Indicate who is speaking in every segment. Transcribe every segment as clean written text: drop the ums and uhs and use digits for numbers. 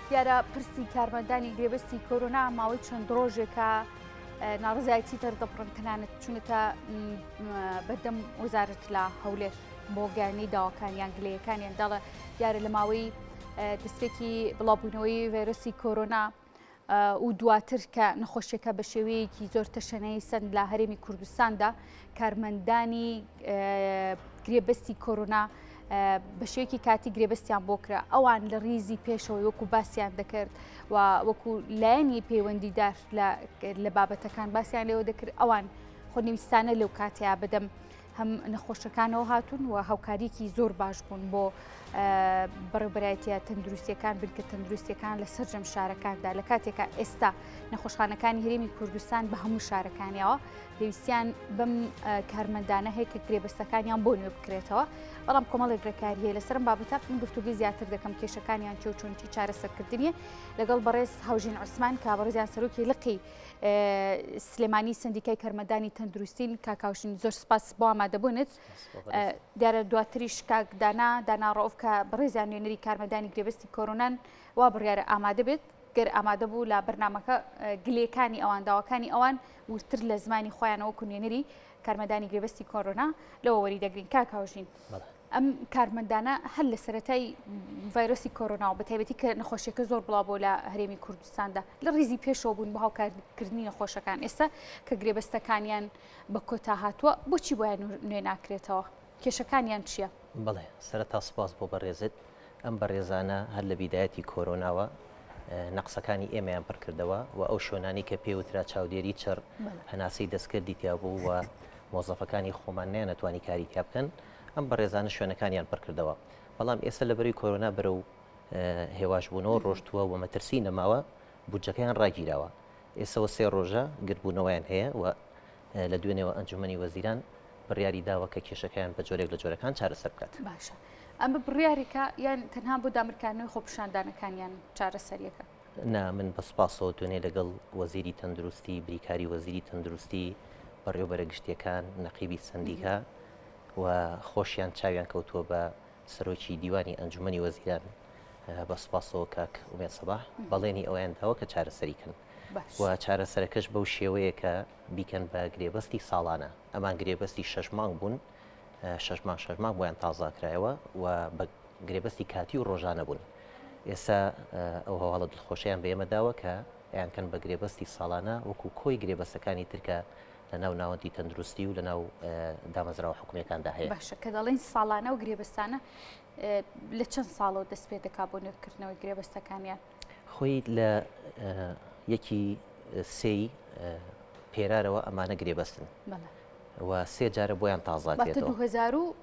Speaker 1: دیارە پرسی کارمەندانی گرێبەستی کۆرۆنا ماوەی چەند ڕۆژێکە ناڕزایەتی دەردەبڕن تەنانەت چونەتە بەردەم وەزارەت لە هەولێر بۆ گەیاندنی داواکانیان گلەیەکانیان دەڵێ دیارە لە ماوەی دەستپێکی بڵاوبوونەوەی ڤایرۆسی کۆرۆنا و دواتر کە نەخۆشیەکە بە شێوەیەکی زۆر تەشەنەی سەند لە هەرێمی کوردستاندا کارمەندانی گرێبەستی کۆرۆنا بە شێوەیەکی کاتی گرێبەستیان بۆ کرا ئەوان لە ریزی پێشەوەی وەکو باسییان دەکرد و وەکو لایەنی پەیوەندیدار لە بابەتەکان باسییان لێوە دەکرد ئەوان خۆنەویستانە لەو کاتەیە بەدەم هەم نەخۆشەکانەوە هاتوون و هاوکاریکی زۆر باش بوون بۆ بەڕێوبەرایەتیە تەندروستیەکان بنکە تەندروستیەکان لە سەرجەم شارەکاندا لە کاتێکا ئێستا نەخۆشخانەکانی هەرێمی کوردستان بە هەموو شارەکانیەوە پێویستیان بەم کارمەندانە هەیە کە گرێبەستەکانیان بۆ نوێ بکرێتەوە بەڵام کۆمەڵێک ڕێکاری هەیە لەسەرم بابەتە من گفتوگوی زیاتر دەکەم کێشەکانیان چێ و چۆنتی چارەسەرکردنیە لەگەڵ بەڕێز هاوژین عوسمان کە بەڕێزیان سەرۆکی لقی سلێمانی سندیکای کارمەندانی تەندروستین کاک هاوژین زۆر سپاس بۆ ئامادەبوونت دیارە دواتریش کاک دانا دانا ڕەوف کە بەڕێزیان نوێنەری کارمەندانی گرێبەستی کۆرۆنان وا بڕیارە ئامادە بێت گەر ئامادە بوو لە بەرنامەکە گلەیەکانی ئەوان داواکانی ئەوان وردتر لە زمانی خۆیانەوە وەکو نوێنەری کارمەندانی گرێبەستی کۆرۆنا لەوە وەری دەگرین کاک هاوژین ئەم کارمەندانە هەر لە سەرەتای ڤایرۆسی کۆرۆناوە بە تایبەتی کە نەخۆشیەکە زۆر بڵاو بۆ لە هەرێمی کوردستاندا لە ڕیزی پێشەوە بوون بۆ هاوکارکردنی نەخۆشەکان ئێستا کە گرێبەستەکانیان بە کۆتا هاتووە بۆچی بۆیان نوێ ناکرێتەوە کێشەکانیان چییە؟
Speaker 2: بەڵێ سەرەتا سوپاس بۆ بەڕێزت ئەم بەڕێزانە هەر لە بیدایەتی کۆرۆناوە نەقسەکانی ئێمەیان پڕکردەوە و ئەو شوێنانی کە پێوترا چاودێری چڕ هەناسەی دەستکردی تیا بوو و مۆزەفەکانی خۆمان نەیانەتوانی کاری تیا بکەن ئەم بەڕێزانە شوێنەکانیان پڕکردەوە بەڵام ئێستا لە بەرەی کۆرۆنا بەرەو هێواشبوونەوە ڕۆشتووە و مەترسی نەماوە بودجەکەیان ڕاگیراوە ئێسەوە سێ ڕۆژە گردبوونەوەیان هەیە و لە دوێنێوە ئەنجومەنی وەزیران بڕیاری داوە کە کێشەکەیان بە جۆرێک لە جۆرەکان چارەسەر بکات.
Speaker 1: باشە ئەمە بڕیارێکە یان تەنها بۆ دامرکاندنەوەی خۆپیشاندانەکانیان چارەسەریەکە؟
Speaker 2: نا من بە سوپاسەوە دوێنێ لەگەڵ وەزیری تەندروستی، بریکاری وەزیری تەندروستی، بەڕێوەبەرە گشتیەکان، نەقیبی سەندیکا و خۆشیان چاویان کەوتووە بە سەرۆکی دیوانی ئەنجومەنی وەزیران بە سوپاسەوە کاک ئومێد سەباح بەڵێنی ئەوەیان داوە کە چارەسەری کەن و چارەسەرەکەش بەو شێوەیە کە بیکەن بە گرێبەستی ساڵانە ئەمان گرێبەستی شەش مانگ بوون شەش مانگ شەش مانگ بۆیان تازاکرایەوە و بە گرێبەستی کاتی و ڕۆژانە بوون ئێستا ئەو هەواڵە دڵخۆشیان بە ئێمە داوە کە ئەیانکەن بە گرێبەستی ساڵانە وەکو کۆی گرێبەستەکانی ترکە لە ناو ناوەندی تەندروستی و لە ناو دامەزراوە حکومیەکاندا هەیە.
Speaker 1: باشە کە دەڵێن ساڵانە و گرێبەستانە لە چەند ساڵەوە دەست پێ دەکا بۆ نوێکردنەوەی گرێبەستەکانیان؟
Speaker 2: خۆی لە یەکی سێی پێرارەوە ئەمانە گرێبەستن و سێ جارە بۆیان تازاکرێتەوە.
Speaker 1: 2000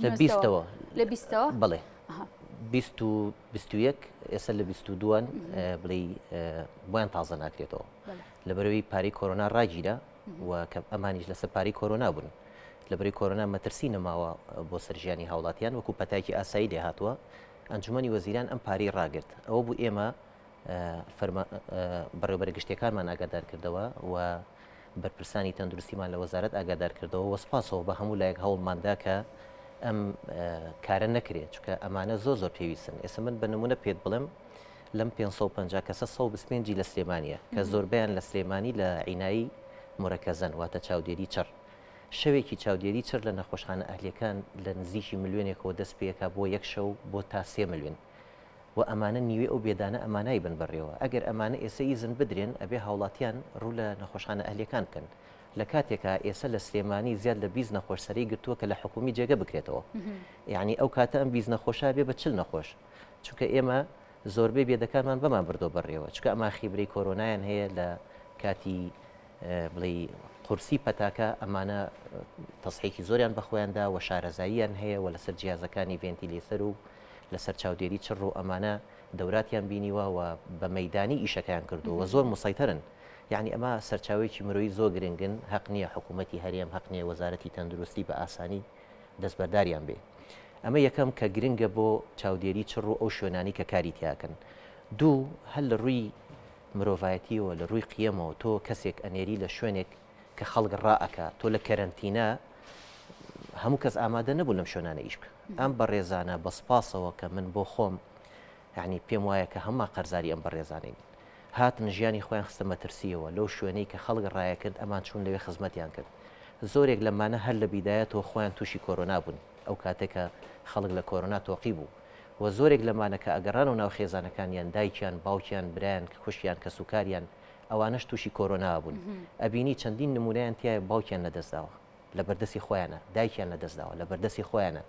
Speaker 2: لە بیستەوە
Speaker 1: لە بیستەوە
Speaker 2: بڵێ 21 ئێستا لە 22 بڵێ بۆیان تازە ناکرێتەوە لەبەرئەوەی پارەی کۆرۆنا ڕاگیرا و کە ئەمانیش لەسەر پارەی کۆرۆنا بوون. لەبەرەی کۆرۆنا مەترسی نەماوە بۆ سەر ژیانی هاوڵاتیان وەکو پەتایەکی ئاسایی لێ هاتووە ئەنجومەنی وەزیران ئەم پارەی ڕاگرت ئەوە بوو ئێمە بەڕێوبەرە گشتیەکانمان ئاگادار کردەوە و بەرپرسانی تەندروستیمان لە وەزارەت ئاگادار کردەوە وە سپاسەوە بە هەموو لایەک هەوڵماندا کە ئەم کارە نەکرێت چونکە ئەمانە زۆر زۆر پێویستن ئێستا من بە نمونە پێت بڵێم لەم 550 کەسە 125 ی لە سلێمانیە کە زۆربەیان لە سلێمانی لە عینایی مورەکەزەن واتە چاودێری چڕ شەوێکی چاودێری چڕ لە نەخۆشخانە ئەهلیەکان لە نزیکی ملیۆنێکەوە دەست پێکا بۆ یەک شەو بۆ تا سێ ملیۆن و ئەمانە نیوەی ئەو بێدانە ئەمانای بن بەڕێوە ئەگەر ئەمانە ئێسە ئیزن بدرێن ئەبێ هاوڵاتیان ڕوو لە نەخۆشخانە ئەهلیەکان بکەن لە کاتێکا ئێسە لە سلێمانی زیاد لە 20 نەخۆش سەرەی گرتووە کە لە حکومی جێگە بکرێتەوە یعنی ئەو کاتە ئەم 20 نەخۆشە بێ بە 40 نەخۆش چونکە ئێمە زۆربەی بێدەکانمان بەمان بردووە بەڕێوە چونکە ئەمان خیبرەی کۆرۆنایان هەیە لە کاتی بڵێی قورسی پەتاکە ئەمانە تەسحێکی زۆریان بەخۆیاندا و شارەزاییان هەیە و لەسەر جیازەکانی ڤێنتیلێسەر و لەسەر چاودێری چڕ و ئەمانە دەوراتیان بینیوە و بە مەدانی ئیشەکەیان کردووە زۆر مسەیتەرن یعنی ئەمە سەرچاوەیەکی مرۆیی زۆر گرنگن هەق نییە حکوومەتی هەرێم هەق نییە وەزارەتی تەندروستی بە ئاسانی دەستبەرداریان بێ ئەمە یەکەم کە گرنگە بۆ چاودێری چڕ و ئەو شوێنانی کە کاری تیاکەن دوو هەر لە ڕووی مرۆڤایەتیەوە لە ڕووی قیەمەوە تۆ کەسێک ئەنێری لە شوێنێک کە خەڵک ڕائەکا تۆ لە کەرەنتینە هەموو کەس ئامادە نەبوو لەم شوێنانە ئیش بکە ئەم بەڕێزانە بە سپاسەوە کە من بۆ خۆم. یانی پێم وایە کە هەموومان قەرزاری ئەم بەڕێزانەین. هاتن ژیانی خۆیان خستە مەترسییەوە، لەو شوێنەی کە خەڵک ڕایەکرد ئەمان چوون لەوێ خزمەتیان کرد. زۆرێک لەمانە هەر لە بیدایەتەوە خۆیان تووشی کۆرۆنا بوون، ئەو کاتەی کە خەڵک لە کۆرۆنا تۆقی بوو و زۆرێک لەمانە کە ئەگەڕانەوە ناو خێزانەکانیان دایکیان، باوکیان، برایان، خوشکیان، کەسوکاریان ئەوانەش تووشی کۆرۆنا بوون. ئەبینی چەندین نموونەیان تیایە باوکیان لەدەستداوە. لەبەردەستی خۆیانە دایکیان لەدەست داوە لەبەردەستی خۆیانە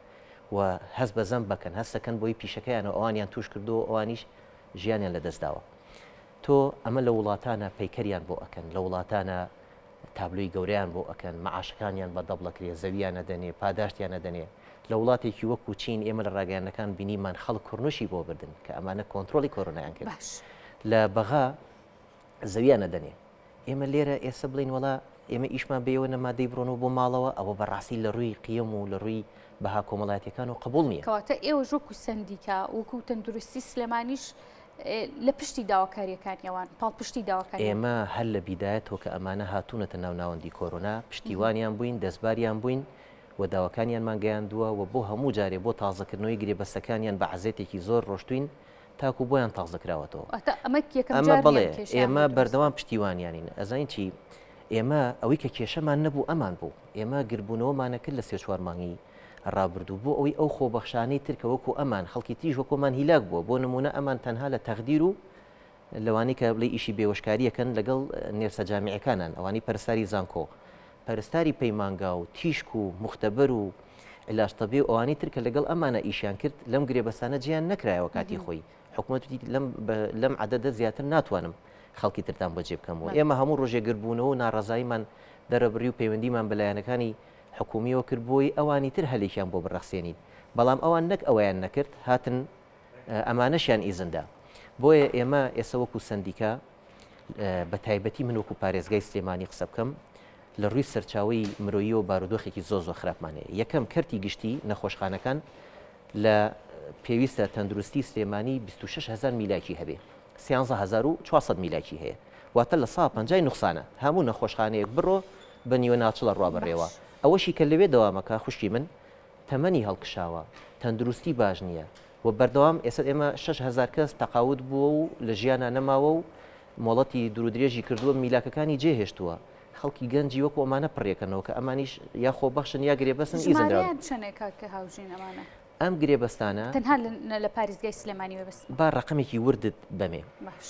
Speaker 2: و هەست بە زەنب بەکەن هەستەکەن بۆی پیشەکەیانەوە ئەوانیان توش کردووە و ئەوانیش ژیانیان لەدەست داوە تۆ ئەمە لە وڵاتانە پەیکەریان بۆ ئەکەن لە وڵاتانە تابلۆی گەورەیان بۆ ئەکەن مەعاشەکانیان بە دەبڵ ئەکرێ زەویان ئەدەنێ پاداشتیان ئەدەنێ لە وڵاتێکی وەکو چین ئێمە لە ڕاگەیاندنەکان بینیمان خەڵک کورنوشی بۆ بردن کە ئەمانە کۆنترۆڵی کۆرۆنایان کرد
Speaker 1: باش.
Speaker 2: لە بەغا زەویان ئەدەنێ ئێمە لێرە ئێستا بڵێین وەڵا ئێمە ئیشمان بێەوە نەما دەی بڕۆنەوە بۆ ماڵەوە ئەوە بەڕاستی لە ڕووی قیەم و لە ڕووی بەها کۆمەڵایەتیەکانەوە قبوڵ نییە.
Speaker 1: کەواتە ئێوەش وەکو سەندیکا وەکو تەندروستی سلێمانیش لە پشتی داواکاریەکانی ئەوان پاڵپشتی داواکاریان.
Speaker 2: ئێمە هەر لە بیدایەتەوە کە ئەمانە هاتوونەتە ناو ناوەندی کۆرۆنا پشتیوانیان بووین دەستباریان بووین و داواکانیانمان گەیاندووە و بۆ هەموو جارێ بۆ تازەکردنەوەی گرێبەستەکانیان بە عەزێتێکی زۆر ڕۆشتووین تاکو بۆیان تازە کراوەتەوە.
Speaker 1: واتە ئەمە یەکەم
Speaker 2: ئەمە
Speaker 1: جار نییە
Speaker 2: بەڵێ
Speaker 1: ئەم کێشەیان
Speaker 2: ئێمە
Speaker 1: بۆ دروست
Speaker 2: بەردەوام پشتیوانیانین ئەزانین چی ئێمە ئەوەی کە کێشەمان نەبوو ئەمان بوو ئێمە گربوونەوەمانە کرد لە سێ چوار مانگی ڕابردوو بۆ ئەوەی ئەو خۆبەخشانەی تر کە وەکو ئەمان خەڵکی تریش وەکۆمان هیلاک بووە بۆ نمونە ئەمان تەنها لە تەخدیر و لەوانەی کە بڵێ ئیشی بێوەشکاریەکەن لەگەڵ نێرسە جامیعەکانان ئەوانەی پەرستاری زانکۆ پەرستاری پەیمانگا و تیشک و موختەبەر و علاج طبی و ئەوانەی تر کە لەگەڵ ئەمانە ئیشیان کرد لەم گرێبەستانە جێیان نەکرایەوە کاتی خۆی حکومەت وتی لەم لەم عەدەدە زیاتر ناتوانم خەڵکی ترتان بۆ جێ بکەم و ئێمە هەموو ڕۆژێ گردبوونەوە و ناڕەزاییمان دەرەبڕی و پەیوەندیمان بە لایەنەکانی حکومیەوە کرد بۆی ئەوانی تر هەلێکیان بۆ بڕەخسێنین بەڵام ئەوان نەک ئەوەیان نەکرد هاتن ئەمانەشیان ئیزن دا. بۆیە ئێمە ئێستا وەکو سەندیکا بە تایبەتی من وەکو پارێزگای سلێمانی قسە بکەم لە ڕووی سەرچاوەی مرۆییەوە بارودۆخێکی زۆر زۆر خراپمان هەیە. یەکەم کەرتی گشتی نەخۆشخانەکان لە پێویستە تەندروستی سلێمانی 26 هەزار میلاکی هەبێ 13400 میلاکی هەیە واتە لە سا پەنجای نوخسانە هەموو نەخۆشخانەیەک بڕۆ بە نیوە ناچڵە ڕوا بەڕێوە ئەوەشی کە لەوێ دەوامەکە خوشکی من تەمەنی هەڵکشاوە، تەندروستی باش نییە و بەردەوام ئێستا ئێمە 6000 کەس تەقاوت بووە و لە ژیانا نەماوە و مۆڵەتی دوورودرێژی کردووە میلاکەکانی جێهێشتووە خەڵکی گەنجی وەکو ئەمانە پڕیەکەنەوە کە ئەمانیش یا خۆبەخشن یا گرێبەستن ئیزن دراون.
Speaker 1: ژمارەیان چەنە کاک هاوژین ئەمانە؟
Speaker 2: ئەم گرێبەستانە.
Speaker 1: تەنها لە پارێزگای سلێمانی مەبەستمە.
Speaker 2: با ڕەقەمێکی وردت بەمێ.
Speaker 1: باش.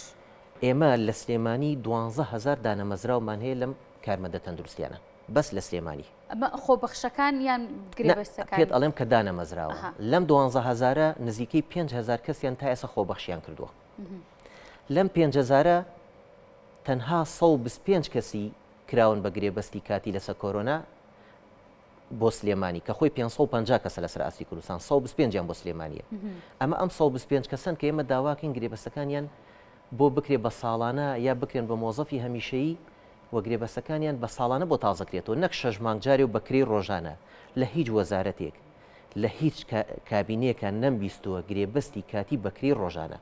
Speaker 2: ئێمە لە سلێمانی 12000 دانەمەزراومان هەیە لەم کارمەندە تەندروستیانە. بەس لە سلێمانی.
Speaker 1: ئەمە خۆبەخشەکان یان گرێبەستەکان؟
Speaker 2: پێت ئەڵێم کە دانەمەزراوە. لەم دوانزە هەزارە نزیکەی 5000 کەسیان تا ئێستا خۆبەخشیان کردووە. لەم 5000 تەنها 125 کەسی کراون بە گرێبەستی کاتی لەسەر کۆرۆنا بۆ سلێمانی کە خۆی 550 کەسە لەسەر ئاستی کوردستان 125یان بۆ سلێمانیە. ئەمە ئەم 125 کەسەن کە ئێمە داواکەین گرێبەستەکانیان بۆ بکرێ بە ساڵانە یا بکرێن بە مۆزەفی هەمیشەیی و گرێبەستەکانیان بە ساڵانە بۆ تازەکرێتەوە نەک شەش مانگ جارێ و بە کرێی ڕۆژانە لە هیچ وەزارەتێک لە هیچ کابینەیەکا نەمبیستووە گرێبەستی کاتی بە کرێی ڕۆژانە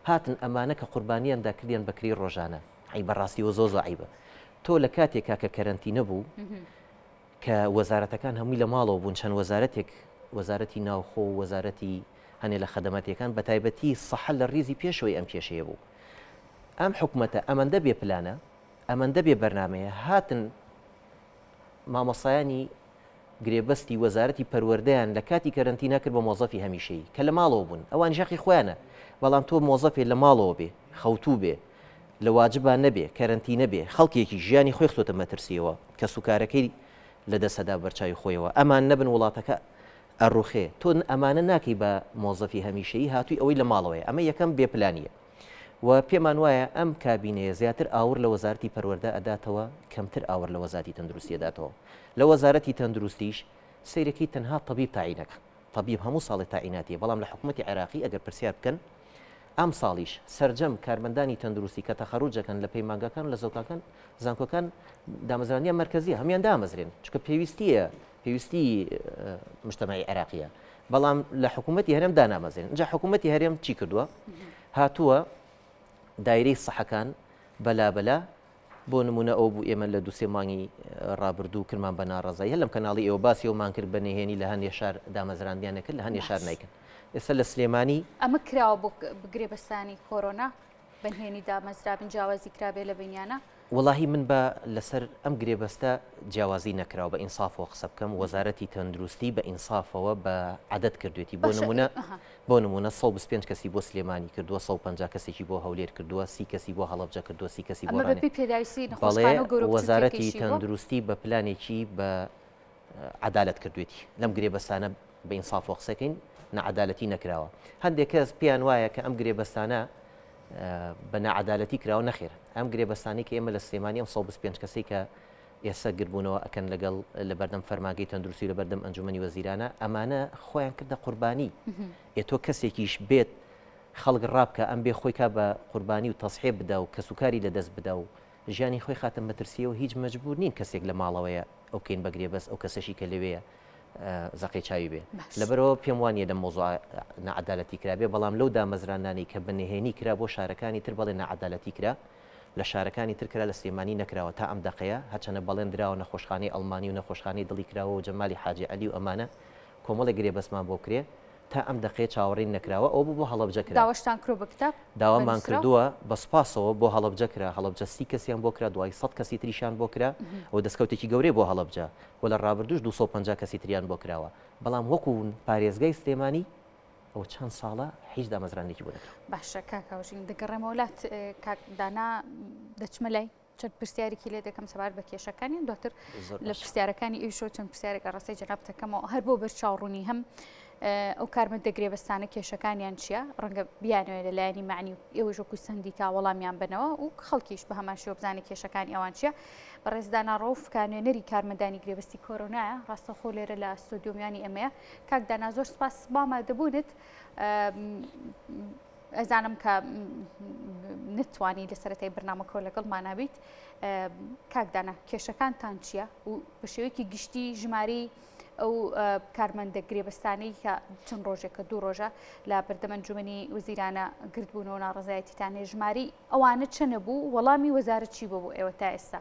Speaker 2: هاتن ئەمانە کە قوربانیان دا کردیان بە کرێی ڕۆژانە عەیبە ڕاستی وە زۆر زۆر عەیبە تۆ لە کاتێکا کە کەرەنتینە بوو کە وەزارەتەکان هەمووی لە ماڵەوە بوون چەند وەزارەتێک وەزارەتی ناوخۆ و وەزارەتی هەنێ لە خەدەماتیەکان بە تایبەتی سەحە لە ڕیزی پێشەوەی ئەم کێشەیە بوو ئەم حکومەتە ئەمەندە بێ پلانە ئەمەندە بێ بەرنامەیە هاتن مامۆستایانی گرێبەستی وەزارەتی پەروەردەیان لە کاتی کەرەنتینا کرد بە مۆزەفی هەمیشەیی کە لە ماڵەوە بوون ئەوانیش حەقی خۆیانە بەڵام تۆ مۆزەفێ لە ماڵەوە بێ خەوتوو بێ لە واجبا نەبێ کەرەنتینە بێ خەڵکێکی ژیانی خۆی خستۆتە مەترسیەوە کەسوکارەکەی لە دەستەدا بەرچاوی خۆیەوە ئەمان نەبن وڵاتەکە ئەڕوخێ تۆ ئەمانە ناکەی بە مۆزەفی هەمیشەیی هاتووی ئەوەی لە ماڵەوەیە ئەمە یەکەم بێ پلانیە و پێمان وایە ئەم کابینەیە زیاتر ئاوڕ لە وەزارەتی پەروەردە ئەداتەوە کەمتر ئاوڕ لە وەزاتی تەندروستی ئەداتەوە. لە وەزارەتی تەندروستیش سەیرەکەی تەنها تەبیب تاعینەکە. تەبیب هەموو ساڵێ تاعیناتیە بەڵام لە حکومەتی عێراقی ئەگەر پرسیار بکەن ئەمساڵیش سەرجەم کارمەندانی تەندروستی کە تەخەروج ئەکەن لە پەیمانگاکان و لە زەوکاکان زانکۆکان دامەزراندیان مەرکەزیە هەموویان دامەزرێن چونکە پێویستیە پێویستی مجتەمەعی عێراقیە بەڵام لە حکوومەتی هەرێم دانامەزرێن ئینجا حکوومەتی هەرێم چی کردووە هاتووە دایرەی سەحەکان بەلا بەلا بۆ نمونە ئەو بوو ئێمە لە دوسێ مانگی ڕابردوو کرمان بە ناڕەزایی هەر لەم کەناڵی ئێوە باسی ئەومان کرد بە نهێنی لە هەندێ شار دامەزراندیان نەکرد لە هەندێ شار نایکەن. ئێستا لە سلێمانی.
Speaker 1: ئەمە کراوە بۆ گرێبەستانی کۆرۆنا بەنهێنی دامەزرابن جیاوازی کرابێ لە بەینیانا؟
Speaker 2: وەڵاهی من بە لەسەر ئەم گرێبەستە جیاوازی نەکراوە بە ئینسافەوە قسە بکەم وەزارەتی تەندروستی بە ئینسافەوە بە عەدەد کردوێتی بۆ نمونە بۆ نمونە 125 کەسی بۆ سلێمانی کردووە 150 کەسێکی بۆ هەولێر کردووە سی کەسی بۆ هەڵەبجە کردووە سی کەسی بۆ
Speaker 1: بەڵێ
Speaker 2: وەزارەتی تەندروستی بە پلانێکی بە عەدالەت کردوێتی لەم گرێبەستانە بە ئینسافەوە قسەکەین نەعەدالەتی نەکراوە هەندێک کەس پێیان وایە کە ئەم گرێبەستانە بە ناعەدالەتی کراوە نەخێر ئەم گرێبەستانەی کە ئێمە لە سلێمانی ئەم 125 کەسەی کە ئێستا گربوونەوە ئەکەن لەگەڵ لە بەردەم فەرمانگەی تەندروستی لە بەردەم ئەنجومەنی وەزیرانە ئەمانە خۆیان کردە قوربانی ئێ تۆ کەسێکیش بێت خەڵک ڕابکە ئەم بێ خۆی کا بە قوربانی و تەسحێ بدا و کەسوکاری لەدەست بدا و ژیانی خۆی خاتە مەترسیەوە هیچ مەجبور نین کەسێک لە ماڵەوەیە ئەو بکەین بە گرێبەست ئەو کەسەشی کە لەوێیە زەقەی چاوی بێ لەبەرئەوە پێم وانیە لەم مەوزوعە ناعەدالەتی کرابێ بەڵام لەو دامەزراندنانەی کە بە نهێنی کرا بۆ شارەکانی تر بەڵێ ناعەدالەتی کرا لە شارەکانی تر کرا لە سلێمانی نەکراوە تا ئەم دەقەیە هەرچەنە بەڵێن دراوە نەخۆشخانەی ئەڵمانی و نەخۆشخانەی دڵی کراوە و جەمالی حاجی عەلی و ئەمانە کۆمەڵێک گرێبەستمان بۆ بکرێ تا ئەم دەقەیە چاوەڕێین نەکراوە ئەوە بوو بۆ هەڵەبجە کرا.
Speaker 1: داواشتان کردوە بە کتاب؟ بە
Speaker 2: داوامان
Speaker 1: نووسراو؟
Speaker 2: کردووە بە سوپاسەوە بۆ هەڵەبجە کرا هەڵەبجە 30 کەسیان بۆ کرا دوای 100 کەسی تریشیان بۆ کرا ئەوە دەستکەوتێکی گەورەیە بۆ هەڵەبجە و لە ڕابردووش 250 کەسی تریان بۆ کراوە بەڵام وەکو پارێزگای سلێمانی ئەوە چەند ساڵە هیچ دامەزراندنێکی بۆ نەکراوە.
Speaker 1: باشە کاک هاوژین دەگەڕێمەوە لات کاک دانا دەچمە لای چەند پرسیارێکی لێ دەکەم سەبارەت بە کێشەکانیان دواتر لە پرسیارەکانی ئیشۆ چەند پرسیارێک ئەڕاستەی جەنابتەکەمەوە هەر بۆ بەرچاوڕوونی هەم ئەو کارمەندە گرێبەستانە کێشەکانیان چییە ڕەنگە بیانەوێت لە لایەنی معنی و ئێوەش وەکو سەندیکا وەڵامیان بنەوە و خەڵکیش بە هەمان شێوە بزانێت کێشەکانی ئەوان چییە بەڕێز دانا ڕەوف کە نوێنەری کارمەندانی گرێبەستی کۆرۆنایە ڕاستەخۆ لێرە لە ستۆدیۆمیانی ئێمەیە کاک دانا زۆر سپاس بۆ ئامادەبوونت ئەزانم کە نتوانی لە سەرەتای بەرنامەکەوە لەگەڵمانا بیت کاک دانا کێشەکانتان چییە و بە شێوەیەکی گشتی ژمارەی ئەو کارمەندە گرێبەستانەی کە چەند ڕۆژێکە دوو ڕۆژە لە بەردەم ئەنجومەنی وەزیرانە گردبوونەوە ناڕەزایەتیتان هەیە ژمارەی ئەوانە چەنە بوو وەڵامی وەزارەت چی بۆ بۆ ئێوە تا ئێستا؟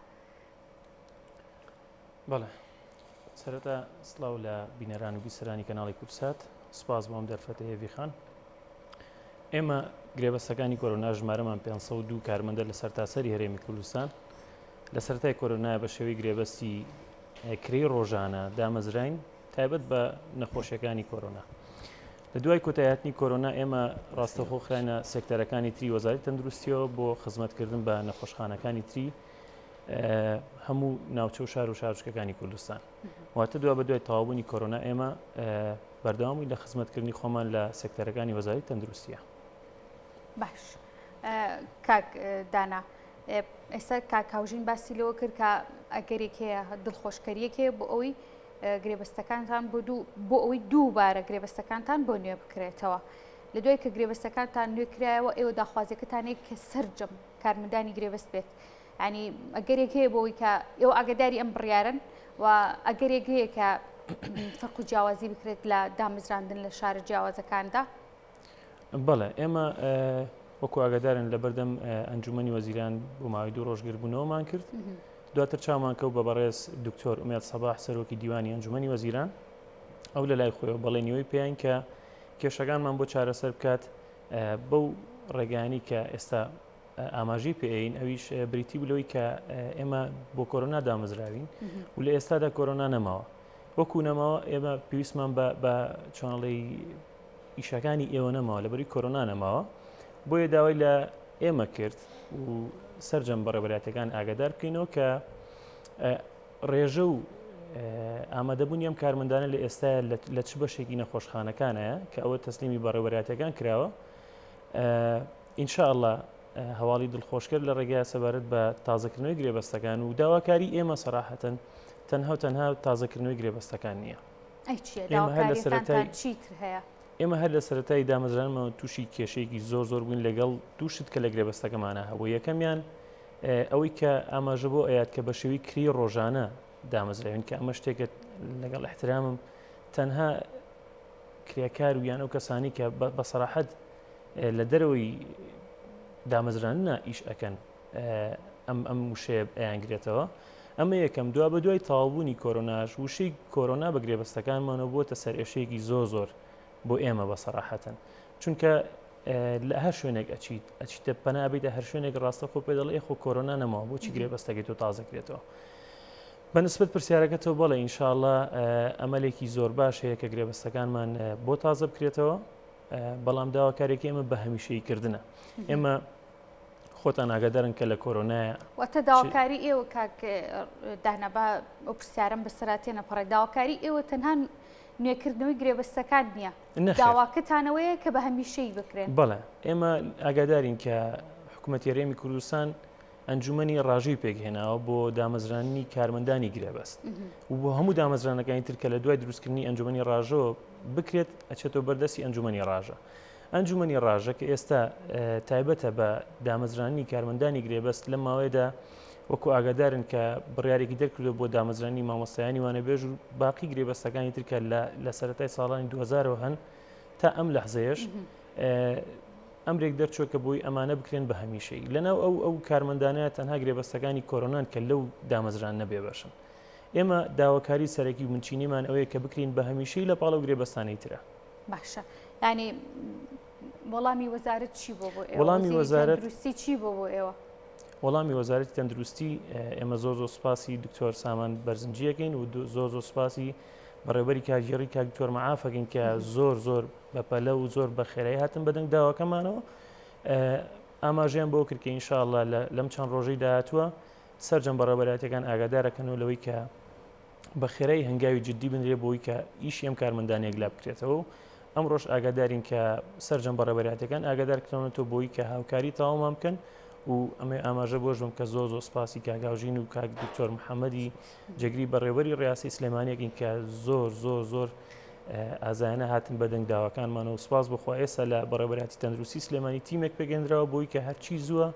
Speaker 3: بەڵێ سەرەتا سڵاو لە بینەران و بیسەرانی کەناڵی کوردسات سپاس بۆ ئەم دەرفەتە هێڤی خان ئێمە گرێبەستەکانی کۆرۆنا ژمارەمان 502 کارمەندە لە سەرتاسەری هەرێمی کوردستان لە سەرەتای کۆرۆنا بە شێوەی گرێبەستی کرێی ڕۆژانە دامەزراین تایبەت بە نەخۆشیەکانی کۆرۆنا لە دوای کۆتایهاتنی کۆرۆنا ئێمە ڕاستەخۆ خراینە سێکتەرەکانی تری وەزاری تەندروستیەوە بۆ خزمەتکردن بە نەخۆشخانەکانی تری هەموو ناوچە و شار و شارچکەکانی کوردستان واتە دوا بە دوای تەواوبوونی کۆرۆنا ئێمە بەردەوامی لە خزمەتکردنی خۆمان لە سێکتەرەکانی وەزاری تەندروستیە
Speaker 1: باش کاک دانا ئێستا کاک هاوژین باسی لەوە کرد کە ئەگەرێک هەیە دڵخۆشکەریەک هەیە بۆ ئەوەی گرێبەستەکانتان بۆ دوو بۆ ئەوەی دووبارە گرێبەستەکانتان بۆ نوێ بکرێتەوە لە دوای کە گرێبەستەکانتان نوێ کرایەوە ئێوە داخوازیەکەتانێک کە سەرجەم کارمەندانی گرێبەست بێت ینی ئەگەرێک هەیە بۆ ئەوەی کە ئێوە ئاگداری ئەم بڕیارن و ئەگەرێک هەیە کە فەرق و جیاوازی بکرێت لە دامەزراندن لە شارە جیاوازەکاندا
Speaker 3: بەڵێ ئێمە وەکو ئاگادارن لە بەردەم ئەنجومەنی وەزیران بۆ ماوەی دوو ڕۆژ گربوونەوەمان کرد دواتر چاومان کەوت بە بەڕێز دکتۆر ئومێد سەباح سەرۆکی دیوانی ئەنجومەنی وەزیران ئەو لە لای خۆیەوە بەڵێنیەوەی پێیان کە کێشەکانمان بۆ چارەسەر بکات بەو ڕێگانی کە ئێستا ئاماژەی پێین ئەویش بریتی بوو لەوەی کە ئێمە بۆ کۆرۆنا دامەزراوین و لە ئێستادا کۆرۆنا نەماوە وەکو نەماوە ئێمە پێویستمان بە چۆنڵی ئیشەکانی ئێوە نەماوە لەبەری کۆرۆنا نەماوە بۆیە داوای لە ئێمە کرد و سەرجەم بەڕێوەبەرایەتەکان ئاگادار بکەینەوە کە ڕێژە و ئامادەبوونی ئەم کارمەندانە لە ئێستا لە چ بەشێکی نەخۆشخانەکانەیە کە ئەوە تەسلیمی بەڕێوەبەرایەتەکان کراوە ئینشاءاللە هەواڵی دڵخۆشکەر لە ڕێگای سەبارەت بە تازەکردنەوەی گرێبەستەکان و داواکاری ئێمە سەراحەتەن تەنها و تەنها تازەکردنەوەی گرێبەستەکان نییە.
Speaker 1: ئێمە هەر لە سەرەتای چیتر هەیە؟
Speaker 3: ئێمە هەر لە سەرەتای دامەزرانمەوە تووشی کێشەیەکی زۆر زۆر بووین لەگەڵ دوو شت کە لە گرێبەستەکەمانە هەبوو یەکەمیان ئەوەی کە ئاماژە بۆ ئەیات کە بە شێوەی کری ڕۆژانە دامەزراوین کە ئەمە شتێکە لەگەڵ احترامم تەنها کرێکار و یان ئەو کەسانی کە بە سەراحەت لە دەرەوەی دامەزراندنا ئیش ئەکەن ئەم ئەم وشەیە ئەیانگرێتەوە ئەمە یەکەم دوا بە دوای تەواوبوونی کۆرۆناش وشەی کۆرۆنا بە گرێبەستەکانمانەوە بووەتە سەرئێشەیەکی زۆر زۆر. بۆ ئێمە بە سەراحەتەن چونکە لە هەر شوێنێک ئەچیت ئەچیتە پەنا بیتە هەر شوێنێک ڕاستە خۆ پێ دەڵێ خۆ کۆرۆنا نەماوە بۆچی گرێبەستەکەی تۆ تازە کرێتەوە بەنسبەت پرسیارەکەتەوە بەڵێ ئینشاءاللە ئەمەلێکی زۆر باش هەیە کە گرێبەستەکانمان بۆ تازە بکرێتەوە بەڵام داواکارێکی ئێمە بە هەمیشەیی کردنە ئێمە خۆتان ئاگادارن کە لە کۆرۆنایە
Speaker 1: واتە داواکاری ئێوە کاک دانا با ئەو پرسیارم بەسەرا تێنەپەڕێت داواکاری ئێوە تەنها نوێکردنەوەی گرێبەستەکان نییە داواکەتانەوەیە کە بە هەمیشەی بکرێن
Speaker 3: بەڵێ ئێمە ئاگادارین کە حکوومەتی هەرێمی کوردستان ئەنجومەنی ڕاژەی پێکهێناوە بۆ دامەزراندنی کارمەندانی گرێبەست و بۆ هەموو دامەزرانەکانی تر کە لە دوای دروستکردنی ئەنجومەنی ڕاژەوە بکرێت ئەچێتەوە بەردەستی ئەنجومەنی ڕاژە. ئەنجومەنی ڕاژە کە ئێستا تایبەتە بە دامەزرانی کارمەندانی گرێبەست لەم ماوەیەدا وەکو ئاگادارن کە بڕیارێکی دەرکردو بۆ دامەزرانی مامۆستایانی وانەبێژ و باقی گرێبەستەکانی تر کە لە سەرەتای ساڵانی 2000 هەن تا ئەم لەحزەیەش ئەمرێک دەرچووە کە بۆی ئەمانە بکرێن بە هەمیشەیی. لەناو ئەو ئەو کارمەندانە تەنها گرێبەستەکانی کۆرۆنان کە لەو دامەزراندنە بێبەشن. ئێمە داواکاری سەرەکی و بنچینەیمان ئەوەیە کە بکرین بە هەمیشەیی لە پاڵ ئەو گرێبەستانەی ترا.
Speaker 1: باشە یانی وەڵامی وەزارەت چی بۆ بۆ ئێوە؟
Speaker 3: وەڵامی وەزارەت
Speaker 1: تەندروستی چی بۆ بۆ ئێوە؟
Speaker 3: وەڵامی وەزارەتی تەندروستی ئێمە زۆر زۆر سوپاسی دکتۆر سامان بەرزنجی ئەکەین و زۆر زۆر سوپاسی بەڕێوەبەری کارگێڕی کاک دکتۆر مەعاف ئەکەین کە زۆر زۆر بەپەلە و زۆر بە خێرایی هاتن بەدەنگ داواکەمانەوە ئاماژەیان بۆ کرد کە ئینشاءاللە لەم چەند ڕۆژەی داهاتووە سەرجەم بەڕێوەبەرایەتیەکان ئاگادارەکەنەوە لەوەی کە بە خێرایی هەنگاوی جددی بنرێ بۆی کە ئیشی ئەم کارمەندانە یەکلا بکرێتەوە و ئەمڕۆش ئاگادارین کە سەرجەم بەڕێوەبەرایەتیەکان ئاگادار کراونەتەوە بۆی کە هاوکاری تەواومان بکەن و ئەمە ئاماژە بۆش بم کە زۆر زۆر سپاسی کاک هاوژین و کاک دکتۆر محەممەدی جێگری بەڕێوەبەری ڕیاسی سلێمانیەکین کە زۆر زۆر زۆر ئازایانە هاتن بە دەنگ داواکانمانەوە سپاس بخوا ئێستا لە بەڕێوەبەرایەتی تەندروستی سلێمانی تیمێک پێگەندراوە بۆی کە هەرچی زووە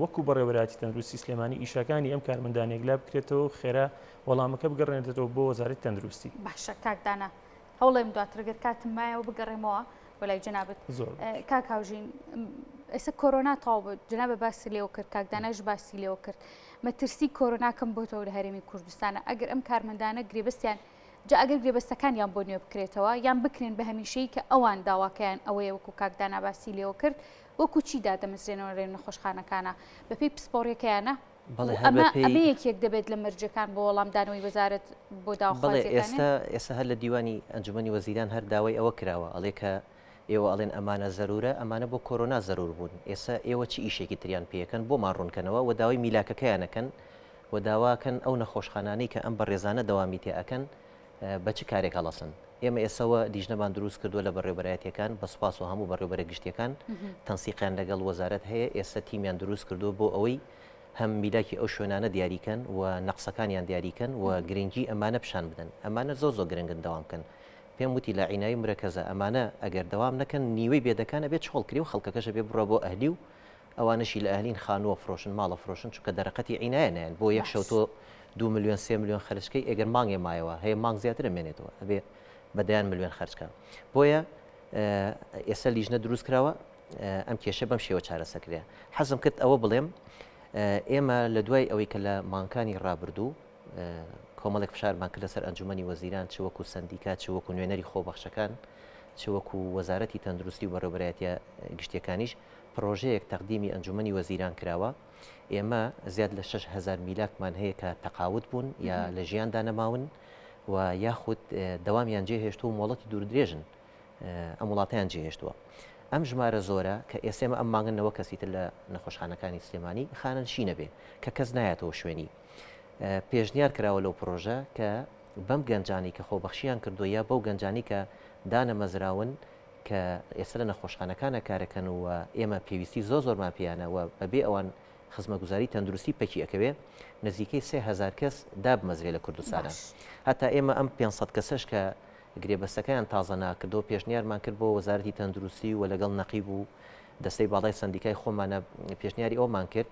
Speaker 3: وەکو بەڕێوەبەرایەتی تەندروستی سلێمانی ئیشەکانی ئەم کارمەندانە یەکلا بکرێتەوە و خێرا وەڵامەکە بگەڕێنێتەوە بۆ وەزارەتی تەندروستی.
Speaker 1: باشە کاک دانا هەوڵێم دواتر گەر کاتم مایەوە بگەڕێمەوە بۆ لای جەنابت.
Speaker 3: زۆر
Speaker 1: کاک هاوژین ئێستا کۆرۆنا تەواو بوو جەنابت باسی لێوە کرد کاک داناش باسی لێوە کرد مەترسی کۆرۆنا کەم بۆتەوە لە هەرێمی کوردستانە ئەگەر ئەم کارمەندانە گرێبەستیان جا ئەگەر گرێبەستەکانیان بۆ نوێ بکرێتەوە یان بکرێن بە هەمیشەیی کە ئەوان داواکەیان ئەوەیە وەکو کاک دانا باسی لێوە کرد وەکو چی دادەمەزرێنەوە لە نەخۆشخانەکانە بەپێی پسپۆڕیەکەیانە
Speaker 2: بەڵێ هەر
Speaker 1: ئەمە
Speaker 2: بەپێی
Speaker 1: ئەمە یەکێک دەبێت لە مەرجەکان بۆ وەڵامدانەوەی وەزارەت بۆ
Speaker 2: بەڵێ
Speaker 1: داواخوازیەکانیان؟
Speaker 2: ئێستا ئێستا هەر لە دیوانی ئەنجومەنی وەزیران هەر داوای ئەوە کراوە ئەڵێ کە ئێوە ئەڵێن ئەمانە زەرورە ئەمانە بۆ کۆرۆنا زەرور بوون ئێستا ئێوە چ ئیشێکی تریان پێ ئەکەن بۆمان ڕوونکەنەوە وە داوای میلاکەکەیان ئەکەن و داواکەن ئەو نەخۆشخانانەی کە ئەم بەڕێزانە دەوامی تێ ئەکەن بە چ کارێک هەڵەسن؟ ئێمە ئێسەوە لیژنەمان دروست کردووە لە بەڕێوەبەرایەتیەکان بە سوپاسەوە هەموو بەڕێوەبەرە گشتیەکان تەنسیقیان لەگەڵ وەزارەت هەیە ئێستا تیمیان دروست کردووە بۆ ئەوەی هەم میلاکی ئەو شوێنانە دیاریکەن و نەقسەکانیان دیاریکەن و گرنگی ئەمانە پیشان بدەن ئەمانە زۆر زۆر گرنگن دەوام بکەن پێم وتی لە عینای مرەکەزە ئەمانە ئەگەر دەوام نەکەن نیوەی بێدەکان ئەبێ چۆڵ کرێ و خەڵکەکەش ئەبێ بڕوا بۆ ئەهلی و ئەوانەشی لە ئەهلین خانوو ئەفرۆشن ماڵ ئەفرۆشن چونکە دەرەقەتی عینایە نایەن بۆ یەک شەو تۆ دوو ملیۆن سێ ملیۆن خەرج کەی ئەگەر مانگێ مایەوە هەیە مانگ زیاتر ئەمێنێتەوە ئەبێ بە دەیان ملیۆن خەرج کە بۆیە ئێستا لیژنە دروست کراوە ئەم کێشە بەم شێوە چارەسەر کرێ حەزم کرد ئەوە بڵێم ئێمە لە دوای ئەوەی کە لە مانگانی ڕابردوو کۆمەڵێک فشارمان کرد لەسەر ئەنجومەنی وەزیران چ وەکو سەندیکا چ وەکو نوێنەری خۆبەخشەکان چ وەکو وەزارەتی تەندروستی و بەڕێوەبەرایەتیە گشتیەکانیش پڕۆژەیەک تەقدیمی ئەنجومەنی وەزیران کراوە، ئێمە زیاد لە 6000 میلاکمان هەیە کە تەقاوت بوون یا لە ژیاندا نەماون و یاخود دەوامیان جێهێشتووە و مۆڵەتی دوورودرێژن ئەم وڵاتەیان جێهێشتووە. ئەم ژمارە زۆرە کە ئێستا ئێمە ئەم مانگە 90 کەسی تر لە نەخۆشخانەکانی سلێمانی خانەنشین ئەبێ کە کەس نایەتەوە شوێنی. پێشنیار کراوە لەو پڕۆژە کە بەم گەنجانەی کە خۆبەخشیان کردووە یا بەو گەنجانەی کە دانەمەزراون کە ئێستا لە نەخۆشخانەکانە کارەکەن و ئێمە پێویستی زۆر زۆرمان پێیانە و بەبێ ئەوان خزمەتگوزاری تەندروستی پەکی ئەکەوێ نزیکەی 3000 کەس دابمەزرێ لە کوردستانە هەتا ئێمە ئەم 500 کەسەش کە گرێبەستەکەیان تازە ناکردەوە پێشنیارمان کرد بۆ وەزارەتی تەندروستی و لەگەڵ نەقیب و دەستەی باڵای سەندیکای خۆمانە پێشنیاری ئەومان کرد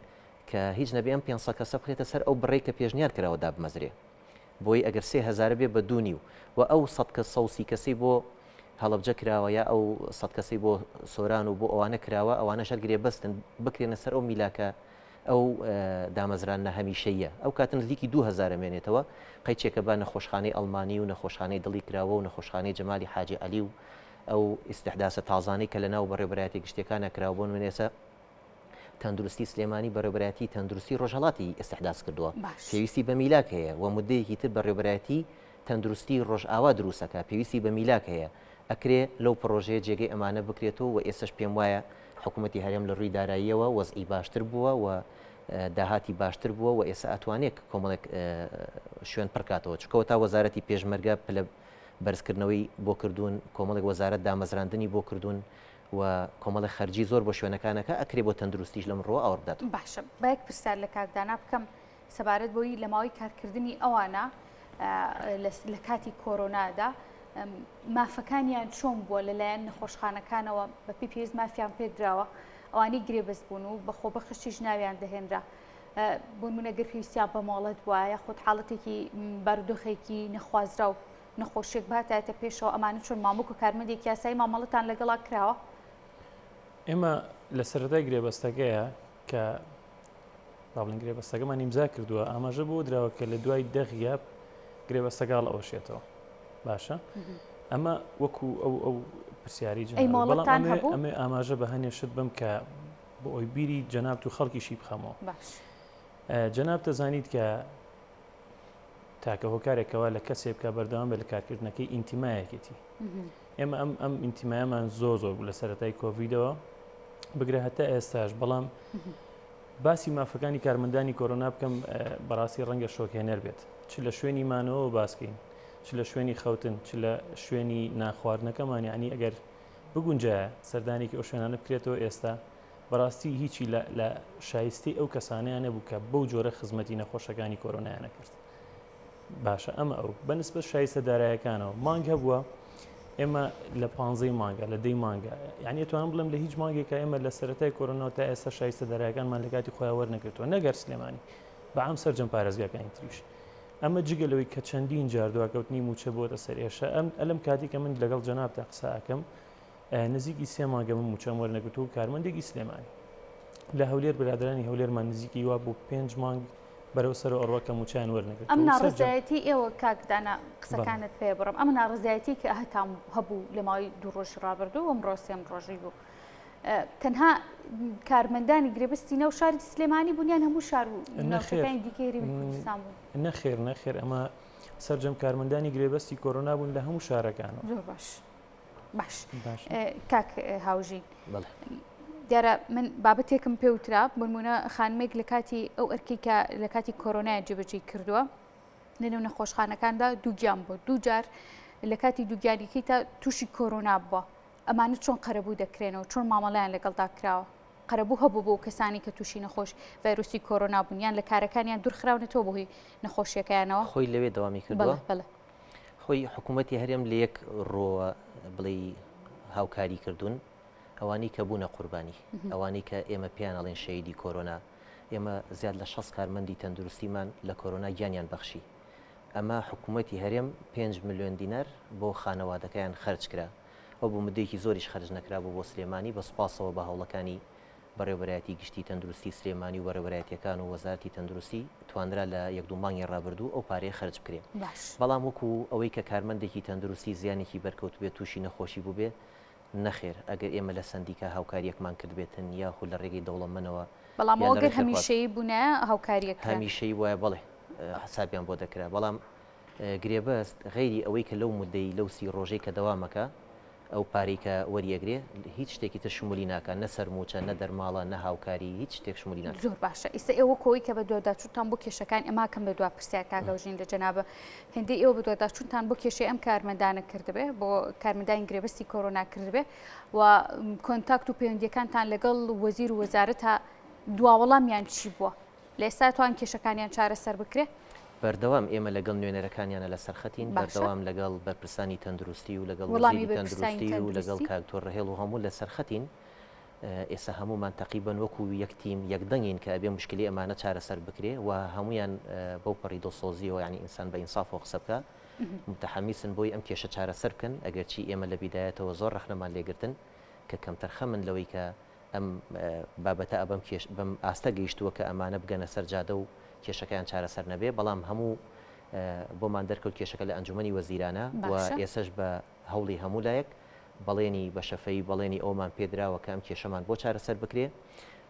Speaker 2: کە هیچ نەبێ ئەم 500 کەسە بخرێتە سەر ئەو بڕەی کە پێشنیار کراوە دابمەزرێ. بۆی ئەگەر سێ هەزارە بێ بە دوو نیو و ئەو سەد کەس 130 کەسەی بۆ هەڵەبجە کراوە یا ئەو سەد کەسەی بۆ سۆران و بۆ ئەوانە کراوە ئەوانەش هەر گرێبەستن بکرێنە سەر ئەو میلاکە ئەو دامەزراندنە هەمیشەییە ئەو کاتە نزیکی 2000 ئەمێنێتەوە قەیچێکە بە نەخۆشخانەی ئەڵمانی و نەخۆشخانەی دڵی کراوە و نەخۆشخانەی جەمالی حاجی عەلی و. ئەو ئیستحداسە تازانەی کە لەناو بەڕێوەبەرایەتیە گشتیەکانا کراوە بۆ نمونە ئێستا تەندروستی سلێمانی بەڕێوەبەرایەتی تەندروستی ڕۆژهەڵاتی ئیستحداس کردووە
Speaker 1: باش.
Speaker 2: پێویستی بە میلاک هەیە و مدەیەکی تر بەڕێوەبەرایەتی تەندروستی ڕۆژئاوا دروستەکا پێویستی بە میلاک هەیە ئەکرێ لەو پڕۆژەیە جێگەی ئەمانە بکرێتەوە و ئێستەش پێم وایە حکوومەتی هەرێم لە ڕووی داراییەوە وەزعی باشتر بووە و داهاتی باشتر بووە و ئێستا ئەتوانێ کۆمەڵێک شوێن پڕکاتەوە چونکە تا وەزارەتی پێشمەرگە پلە بەرزکردنەوەی بۆ کردوون، کۆمەڵێک وەزارەت دامەزراندنی بۆ کردوون و کۆمەڵێک خەرجی زۆر بۆ شوێنەکان ئەکا، ئەکرێ بۆ تەندروستیش لەم ڕووە ئاوڕ بداتەوە.
Speaker 1: باشە با یەک پرسیار لە کاک دانا بکەم سەبارەت بەوەی لە ماوەی کارکردنی ئەوانە لە کاتی کۆرۆنادا مافەکانیان چۆن بووە لەلایەن نەخۆشخانەکانەوە بەپێی پێویست مافیان پێدراوە ئەوانەی گرێبەست بوون و بە خۆبەخشیش ناویان دەهێنرا بۆ نمونە گەر پێویستیان بە مۆڵەت بووە یاخود حاڵەتێکی بارودۆخێکی نەخوازراو نەخۆشیێک باتایەتە پێشەوە ئەمانە چۆن مامۆک و کارمەندێکی یاسایی مامەڵەتان لەگەڵا کراوە؟
Speaker 3: ئێمە لە سەرەتای گرێبەستەکەیە کە با بڵێین گرێبەستەکەمان ئیمزا کردووە ئاماژە بۆ دراوە کە لە دوای دە غیاب گرێبەستەکە هەڵئەوەشێتەوە باشە ئەمە وەکو ئەو ئەو پرسیاری
Speaker 1: جەناب بەڵام
Speaker 3: ئەمێ ئاماژە بە هەنێ شت بم کە بۆ ئەوی بیری جەنابت و خەڵکیشی بخەمەوە
Speaker 1: باش
Speaker 3: جەنابت دەزانیت کە تاکە هۆکارێکەوە لە کەسێ بکە بەردەوام بێت لە کارکردنەکەی ئینتیمایەکێتی ئێمە ئەم ئەم ئینتیمایەمان زۆر زۆر بوو لە سەرەتای کۆڤیدەوە بگرە هەتا ئێستاش بەڵام باسی مافەکانی کارمەندانی کۆرۆنا بکەم بەڕاستی ڕەنگە شۆکهێنەر بێت چ لە شوێنی مانەوە باسکەین چ لە شوێنی خەوتن چ لە شوێنی ناخواردنەکەمان یعنی ئەگەر بگونجایە سەردانێکی ئەو شوێنانە بکرێتەوە ئێستا بەڕاستی هیچی لە شایستەی ئەو کەسانەیان نەبوو کە بەو جۆرە خزمەتی نەخۆشەکانی کۆرۆنایانە کرد باشە ئەمە ئەو بەنسبەت شایستە دارایەکانەوە مانگ هەبووە ئێمە لە پانزەی مانگە لە دەی مانگە یعنی توانم بڵێم لە هیچ مانگێکە ئێمە لە سەرەتای کۆرۆنا تا ئێستا شایستە دارایەکانمان لە کاتی خۆیان وەرنەگرتووە نەگەر سلێمانی بەعام سەرجەم پارێزگاکانی تریش ئەمە جگە لەوەی کە چەندین جار دواکەوتنی مووچە بۆتە سەر ئێشە ئەم ئەلم کاتی کە من لەگەڵ جەنابتا قسە ئەکەم نزیکی سێ مانگە من مووچەم وەرنەگرتووە و کارمەندێکی سلێمانی لە هەولێر برادرانی هەولێرمان نزیکی وا بۆ پێنج مانگ بەرەو سەر ئەڕۆ کە مووچەیان وەرنەگرتووە
Speaker 1: ئەم ناڕەزایەتی ئێوە کاک دانا قسەکانت پێ بڕم ئەم ناڕەزایەتی کە هەتام هەبوو لە ماوەی دوو ڕۆژی ڕابردوو ئەمڕۆ سێم ڕۆژی بوو تەنها کارمەندانی گرێبەستی ناو شاری سلێمانی بوون یان هەموو شار و ناوچەکانی دیکەی هەرێمی کوردستان بوون؟
Speaker 3: نەخێر نەخێر ئەمە سەرجەم کارمەندانی گرێبەستی کۆرۆنا بوون لە هەموو شارەکانەوە.
Speaker 1: زۆر باش باش کاک هاوژین دیارە من بابەتێکم پێوترا بنمونە خانمێک لە کاتی ئەو ئەرکی کە لە کاتی کۆرۆنای جێبەجێ کردووە لەنێو نەخۆشخانەکاندا دووگیان بوو دووجار لە کاتی دووگیانیەکەی تا تووشی کۆرۆنا بووە ئەمانە چۆن قەرەبوو دەکرێنەوە، چۆن مامەڵەیان لەگەڵدا کراوە؟ قەرەبوو هەبوو بۆ کەسانی کە تووشی نەخۆش ڤایرۆسی کۆرۆنا بوون یان لە کارەکانیان دوورخراونەتەوە بەهۆی نەخۆشیەکەیانەوە؟
Speaker 2: خۆی لەوێ دەوامی کردووە؟
Speaker 1: بەڵێ بەڵێ.
Speaker 2: خۆی حکوومەتی هەرێم لە یەک ڕۆوە بڵێی هاوکاری کردوون، ئەوانەی کە بوونە قوربانی، ئەوانەی کە ئێمە پێیان ئەڵێین شەهیدی کۆرۆنا، ئێمە زیاد لە 60 کارمەندی تەندروستیمان لە کۆرۆنا گیانیان بەخشی. ئەمە حکوومەتی هەرێم 5 ملیۆن دینار بۆ خانەوادەکەیان خەرج کرا. و بۆ مدەیەکی زۆریش خەرج نەکرابوو بۆ سلێمانی، بە سوپاسەوە بە هەوڵەکانی بەڕێوەبەرایەتی گشتی تەندروستی سلێمانی و بەڕێوەبەرایەتیەکان و وەزارەتی تەندروستی توانرا لە یەک دوو مانگی ڕابردوو ئەو پارەیە خەرج بکرێ.
Speaker 1: باش.
Speaker 2: بەڵام وەکو ئەوەی کە کارمەندێکی تەندروستی زیانێکی بەرکەوتبێ تووشی نەخۆشی بووبێ نەخێر ئەگەر ئێمە لە سەندیکا هاوکاریەکمان کردبێتن یاخود لە ڕێگەی دەوڵەمەنەوە
Speaker 1: بەڵام
Speaker 2: یان
Speaker 1: ئەوە
Speaker 2: لە
Speaker 1: گەر
Speaker 2: ڕێی خێرخواز.
Speaker 1: هەمیشەیی بوونایە هاوکاریەک کرا.
Speaker 2: هەمیشەیی بوایە بەڵێ حسابیان بۆ دەکرا بەڵام گرێبەست غەیری ئەوەی کە لەو مودەی لەو سی ڕۆژەی کە دەوامەکا ئەو پارەی کە وەریئەگرێ هیچ شتێکی تر شمولی ناکا نە سەرموچە نە دەرماڵە نە هاوکاری هیچ شتێک شمولی ناکا.
Speaker 1: زۆر باشە ئیستا ئێوە کۆی کە بەدواداچونتان بۆ کێشەکان ئێمە کەم بە دوا پرسیار کاک هەوژین لە جەنابە هێندەی ئێوە بەدواداچونتان بۆ کێشەی ئەم کارمەندانە کردبێ بۆ کارمەندانی گرێبەستی کۆرۆنا کردبێ و کۆنتاکت و پەیوەندیەکانتان لەگەڵ وەزیر و وەزارەتا دوا وەڵامیان چی بووە؟ لە ئێستا توان کێشەکانیان چارەسەر بکرێ؟
Speaker 2: بەردەوام ئێمە لەگەڵ نوێنەرەکانیانە لەسەر خەتین،
Speaker 1: باشە.
Speaker 2: بەردەوام لەگەڵ بەرپرسانی تەندروستی و لەگەڵ
Speaker 1: وەڵامی
Speaker 2: وەزیری
Speaker 1: بەرپرسانی
Speaker 2: تەندروستی و لەگەڵ
Speaker 1: تەندروستی؟
Speaker 2: کاک دکتۆر ڕەهێڵ و هەموو لەسەر خەتین، ئێستا هەموومان تەقریبەن وەکو یەک تیم یەک دەنگین کە ئەبێ موشکیلەی ئەمانە چارەسەر بکرێ و هەموویان بەو پەڕی دڵسۆزییەوە یانی ئینسان بە ئینسافەوە قسە بکا متحەمیسن بۆی ئەم کێشە چارەسەر بکەن، ئەگەرچی ئێمە لە بیدایەتەوە زۆر ڕەخنەمان لێگرتن کە کەمتەرخەمن لەوەی کە ئەم بابەتە بەم کێش بەم ئاستە گەیشتووە کە ئەمانە بگەنە سەر جادە و کێشەکەیان چارەسەر نەبێ، بەڵام هەموو بۆمان دەرکەوت کێشەکە لە ئەنجومەنی وەزیرانە و
Speaker 1: باشە.
Speaker 2: ئێسەش بە هەوڵی هەموو لایەک. بەڵێنی بە شەفەیی بەڵێنی ئەوەمان پێدراوە کە ئەم کێشەمان بۆ چارەسەر بکرێ،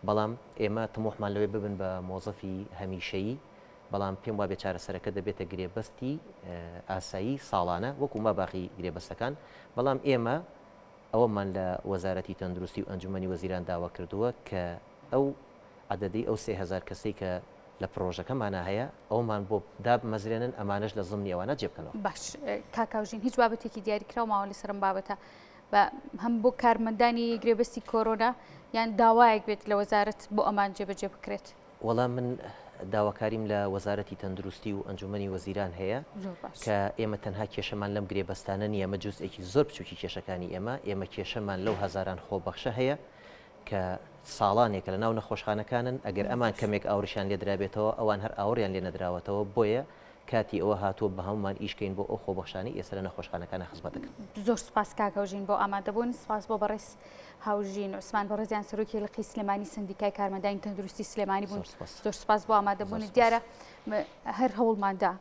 Speaker 2: بەڵام ئێمە تموحمان لەوەیە ببن بە مۆزەفی هەمیشەیی، بەڵام پێم وابێ چارەسەرەکە دەبێتە گرێبەستی ئاسایی ساڵانە وەکو ما باقی گرێبەستەکان، بەڵام ئێمە ئەوەمان لە وەزارەتی تەندروستی و ئەنجومەنی وەزیران داوا کردووە کە ئەو عەدەدەی ئەو 3000 کەسەی کە لە پڕۆژەکەمانا هەیە ئەوەمان بۆ دابمەزرێنن ئەمانەش لە زمنی ئەوانە جێ بکەنەوە.
Speaker 1: باش کاک هاوژین هیچ بابەتێکی دیاریکراو ماوە لەسەر ئەم بابەتە بە هەم بۆ کارمەندانی گرێبەستی کۆرۆنا یان داوایەک بێت لە وەزارەت بۆ ئەمان جێبەجێ بکرێت؟
Speaker 2: وەڵا من داواکاریم لە وەزارەتی تەندروستی و ئەنجومەنی وەزیران هەیە کە ئێمە تەنها کێشەمان لەم گرێبەستانە نییە ئەمە جوزئێکی زۆر بچوکی کێشەکانی ئێمە ئێمە کێشەمان لەو هەزاران خۆبەخشە هەیە کە ساڵانێکە لە ناو نەخۆشخانەکانن ئەگەر ئەمان کەمێک ئاوڕیشیان لێ درابێتەوە ئەوان هەر ئاوڕیان لێ نەدراوەتەوە بۆیە کاتی ئەوە هاتووە بە هەموومان ئیش کەین بۆ ئەو خۆبەخشانەی ئێستا لە نەخۆشخانەکانا خزمەت دەکەن.
Speaker 1: زۆر سوپاس کاک هەوژین بۆ ئامادەبوون، سوپاس بۆ بەڕێز هاوژین عوسمان بەڕێزیان سەرۆکی لقی سلێمانی سەندیکای کارمەندانی تەندروستی سلێمانی بوون زۆر سوپاس بۆ ئامادەبوونت دیارە هەر هەوڵماندا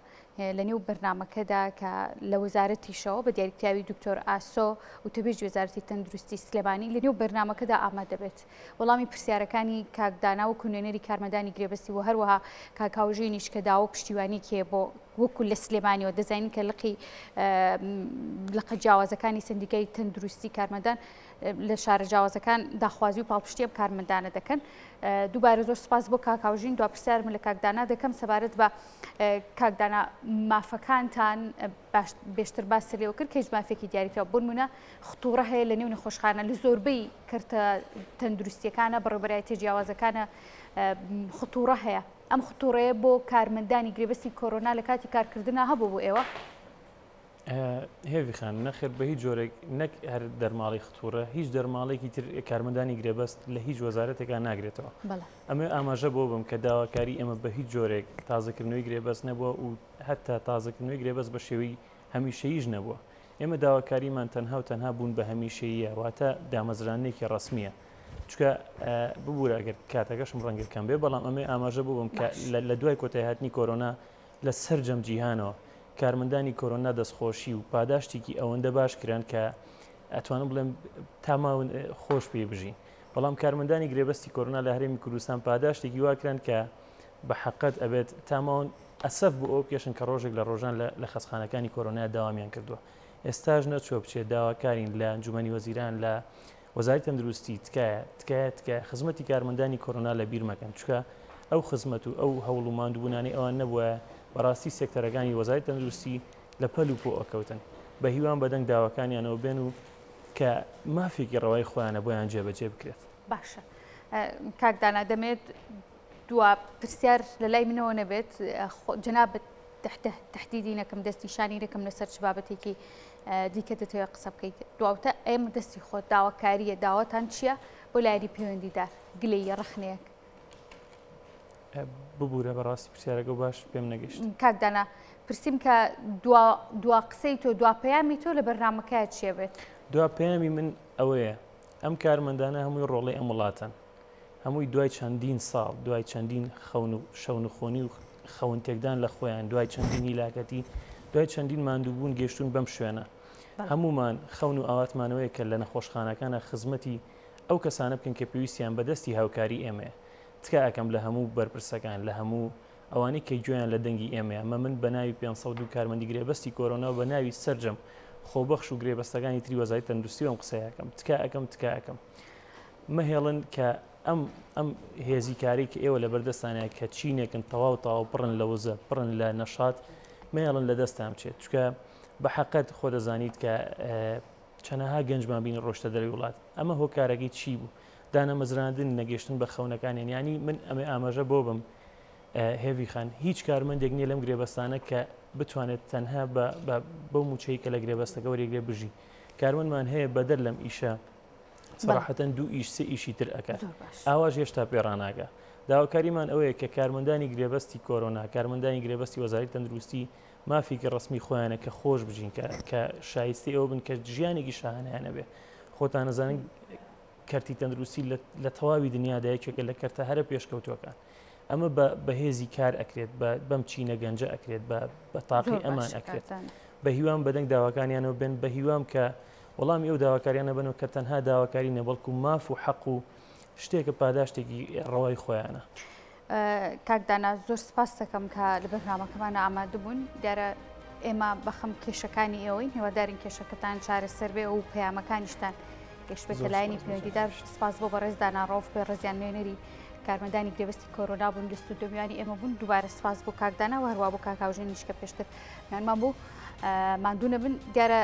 Speaker 1: لە نێو بەرنامەکەدا کە لە وەزارەتیشەوە بە دیاریکراوی دکتۆر ئاسۆ وتەبێژی وەزارەتی تەندروستی سلێمانی لە نێو بەرنامەکەدا ئامادە بێت وەڵامی پرسیارەکانی کاک دانا وەکو نوێنەری کارمەندانی گرێبەستی و هەروەها کاک هاوژینیش کە داوا و پشتیوانیەکی هەیە بۆ وەکو لە سلێمانیەوە دەزانین کە لقی لقە جیاوازەکانی سندیکای تەندروستی کارمەندان لە شارە جیاوازەکان داخوازی و پاڵپشتی ئەم کارمەندانە دەکەن دووبارە زۆر سپاس بۆ کاک هاوژین دوا پرسیارم لە کاک دانا دەکەم سەبارەت بە کاک دانا مافەکانتان بێشتر باس لێوە کرد کە هیچ مافێکی دیاریکراو بۆ نمونە خطوڕە هەیە لە نێو نەخۆشخانە لە زۆربەی کەرتە تەندروستیەکانە بەڕێوبەرایەتیە جیاوازەکانە خطوڕە هەیە ئەم خطوڕەیە بۆ کارمەندانی گرێبەستی کۆرۆنا لە کاتی کارکردنا هەبوو بۆ ئێوە؟
Speaker 3: هێڤی خان، نەخێر بە هیچ جۆرێک نەک هەر دەرماڵەی ختوڕە هیچ دەرماڵەیەکی تر کارمەندانی گرێبەست لە هیچ وەزارەتێکا ناگرێتەوە. ئەمەوێ ئاماژە بۆ بم کە داواکاری ئێمە بە هیچ جۆرێک تازەکردنەوەی گرێبەست نەبووە و هەتا تازەکردنەوەی گرێبەست بە شێوەی هەمیشەییش نەبووە. ئێمە داواکاریمان تەنها و تەنها بوون بە هەمیشەییە واتە دامەزراندنێکی ڕەسمییە. چونکە ببوورە ئەگەر کاتەکەشم ڕەنگە کەم بێ بەڵام ئەمەوێ ئاماژە بۆ بم کە لە دوای کۆتایهاتنی کۆرۆنا لە سەرجەم جیهانەوە کارمەندانی کۆرۆنا دەستخۆشی و پاداشتێکی ئەوەندە باش کران کە ئەتوانم بڵێم تا ماون خۆش پێی بژین بەڵام کارمەندانی گرێبەستی کۆرۆنا لە هەرێمی کوردستان پاداشتێکی وا کران کە بە حەقەت ئەبێت تا ماون ئەسەف بۆ ئەو بکێشن کە ڕۆژێک لە ڕۆژان لە خەستخانەکانی کۆرۆنا داوامیان کردووە ئێستاش نەچوە بچێت داواکارین لە ئەنجومەنی وەزیران لە وەزارەتی تەندروستی تکایە تکایە تکایە خزمەتی کارمەندانی کۆرۆنا لە بیر مەکەن چونکە ئەو خزمەت و ئەو هەوڵ و ماندووبوونانەی ئەوان نەبوایە بەڕاستی سێکتەرەکانی وەزارەتی تەندروستی لە پەل و پۆ ئەکەوتن بە هیوام بەدەنگ داواکانیانەوە بێن و کە مافێکی ڕەوای خۆیانە بۆیان جێبەجێ بکرێت.
Speaker 1: باشە کاک دانا دەمێت دوا پرسیار لە لای منەوە نەبێت جەنابت تهدیدی نەکەم دەستنیشانی نەکەم لەسەر چ بابەتێکی دیکە دەتەوێت قسە بکەیت دواوتە ئێمە دەستی خۆت داواکاریە داواتان چییە بۆ لایەنی پەیوەندیدار گلەیە ڕەخنەیەک
Speaker 3: ببوورە بەڕاستی پرسیارەکە باش پێم نەگەشت
Speaker 1: کاک دانا پرسیم کە دوا دوا قسەی تۆ دوا پەیامی تۆ لە بەرنامەکە چیە بێت
Speaker 3: دوا پەیامی من ئەوەیە ئەم کارمەندانە هەمووی ڕۆڵەی ئەم وڵاتەن هەمووی دوای چەندین ساڵ، دوای چەندین خەون و شەونخۆنی و خەون تێکدان لە خۆیان، دوای چەندین هیلاکەتی، دوای چەندین ماندووبوون گەیشتوون بەم شوێنە. هەموومان خەون و ئاواتمانەوەیە کە لە نەخۆشخانەکانە خزمەتی ئەو کەسانە بکەین کە پێویستیان بە دەستی هاوکاری ئێمەیە. تکا ئەکەم لە هەموو بەرپرسەکان، لە هەموو ئەوانەی کە گوێیان لە دەنگی ئێمەیە، ئەمە من بە ناوی 502 کارمەندی گرێبەستی کۆرۆنا و بە ناوی سەرجەم خۆبەخش و گرێبەستەکانی تری وەزارەتی تەندروستی ئەم قسەیە ئەکەم. تکا ئەکەم، تکا ئەکەم. مەهێڵن کە ئەم ئەم هێزی کاری کە ئێوە لەبەردەستانە کە چینێکن تەواو تەواو پڕن لە وزە پڕن لە نەشات مەهێڵن لە دەستان بچێت چونکە بە حەقەت خۆ دەزانیت کە چەنەها گەنجمان بینی ڕۆشتە دەروی وڵات ئەمە هۆکارەکەی چی بوو دانەمەزراندن نەگەشتن بە خەونەکانیان ینی من ئەمە ئاماژە بۆ بم هێوی خان هیچ کارمەندێک نییە لەم گرێبەستانە کە بتوانێت تەنها بەو موچەی کە لە گرێبەستەکە وەریگرێ بژی کارمەندمان هەیە بەدەر لەم ئیشە سەراحەتەن دوو ئیش سێ ئیشی تر ئەکات ئاواش هێشتا پێ ڕاناگا داواکاریمان ئەوەیە کە کارمەندانی گرێبەستی کۆرۆنا کارمەندانی گرێبەستی وەزاری تەندروستی مافێکی ڕسمی خۆیانە کە خۆش بژین کە کە شایستی ئەوە بن کە ژیانێکی شاهانیانە بێ خۆتان نەزانن کەرتی تەندروستی لە تەواوی دنیادا یەکێکە لە کەرتە هەرە پێشکەوتوەکان ئەمە بە بەهێزی کار ئەکرێت بەم چینە گەنجە ئەکرێت بە تاقی ئەمان ئەکرێت بە هیوام بەدەنگ داواکانیانەوە بێن بە هیوام کە. وەڵامی ئەو داواکاریانە بنەوە کە تەنها داواکاری نە بەڵکو ماف و حەق و شتێکە پاداشتێکی ڕەوای خۆیانە.
Speaker 1: کاک دانا زۆر سپاس دەکەم کە لە بەرنامەکەمانە ئامادە بوون دیارە ئێمە بەخەم کێشەکانی ئێوەین هیوادارین کێشەکەتان چارەسەر بێ و پەیامەکانیشتان گەشتبێتە لایەنی پەیوەندیدار سپاس بۆ بەڕێز دانا ڕەوف بێ ڕێزیان نوێنەری کارمەندانی گرێبەستی کۆرۆنا بوون لە ستودیۆ میوانی ئێمە بوون دووبارە سپاس بۆ کاک دانا و هەروە بۆ کاک هاوژێنیش کە پێشتر میوانمان بوو ماندوو نەبن دیارە.